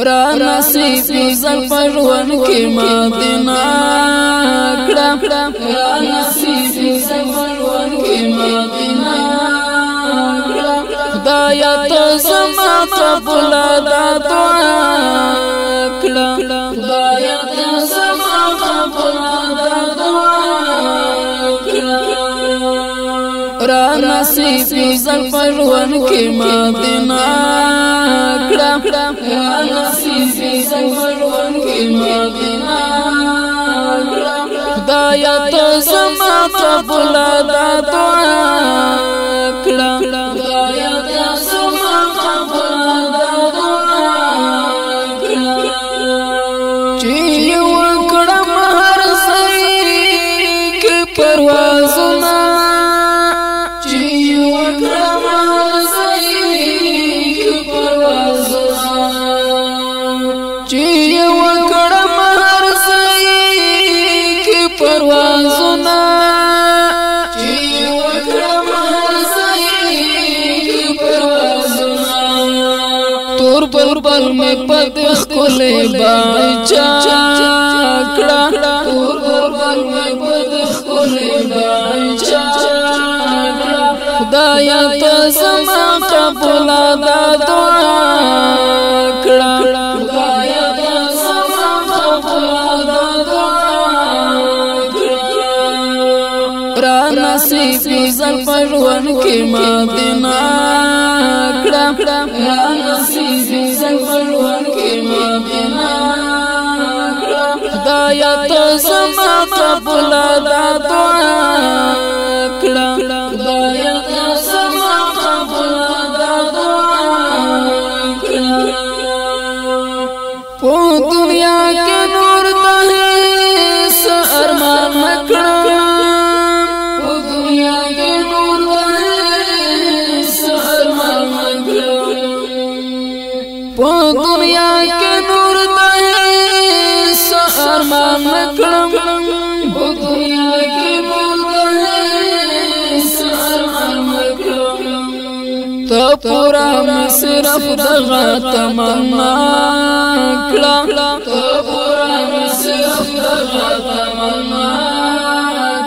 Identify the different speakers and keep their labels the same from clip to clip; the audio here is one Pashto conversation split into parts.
Speaker 1: را نصیب زل پرون کې مدینه کړه، را نصیب زل پرون کې مدینه کړه. خدایا ته زما قبول دا دعا کړه، خدایا ته زما قبول دا دعا کړه. را نصیب زل پرون کې مدینه کړه، را نصیب زل پرون کې مدینه کړه. خدایا ته زما قبول دا دعا کړه، خدایا ته زما قبول دا دعا کړه. چې وکړم هر ځای کې پروازونه، چې وکړم هر ځای کې پروازونه، چې وکړم هر ځای کې پروازونه، چې وکړم هر ځای کې پروازونه. تور بلبل مې پد ښکلې باچا کړه، تور بلبل مې پد ښکلې باچا کړه. خدایا ته زما قبول دا دعا کړه، خدایا ته زما قبول دا دعا کړه. را نصیب زل پرون کې مدینه کړه، را نصیب زل پرون کې مدینه کړه. خدایا ته زما قبول دا دعا کړه، خدایا ته زما قبول دا دعا کړه. په دنیا کې نور ته هیڅ ارمان نکړم، په دنیا کې نور ته هیڅ ارمان نکړم، په دنیا کې نور ته هیڅ ارمان نکړم، په دنیا کې نور ته هیڅ ارمان نکړم. ته پورا مې صرف دغه تمنا کړه، ته پورا مې صرف دغه تمنا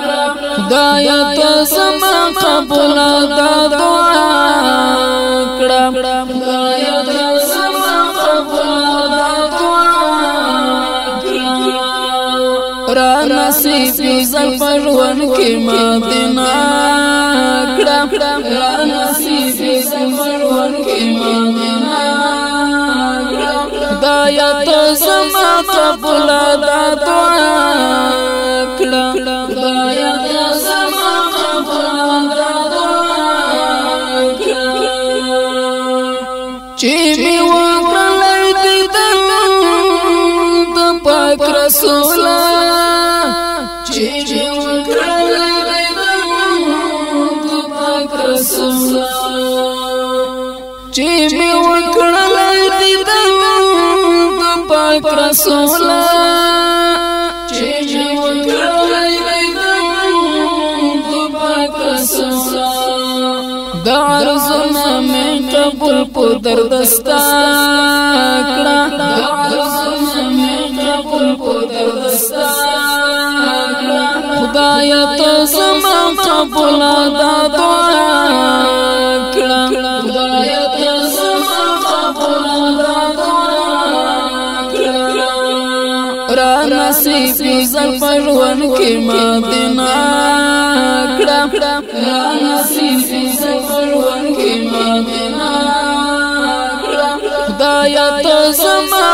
Speaker 1: کړه. خدایا ته زما قبول دا دعا کړه، خدایا ته زما قبول دا دعا کړه. را نصیب زل پرون کې مدینه کړه، را نصیب زل پرون کې مدینه کړه. خدایا ته زما قبول دا دعا کړه، خدایا ته زما قبول دا دعا کړه. چې مې وکړل دیدن د پاک رسول، چې مې وکړل دیدن د پاک رسول، چې مې وکړل دیدن د پاک رسول، چې مې وکړل دیدن د پاک رسول. دا عرضونه مې قبول په دردستا کړه، دا عرضونه مې قبول په دردستا کړه. خدایا ته زما قبول دا دعا کړه، خدایا ته زما قبول دا دعا کړه. را نصیب زل پرون کې مدینه کړه، را نصیب زل پرون کې مدینه کړه. خدایا ته زما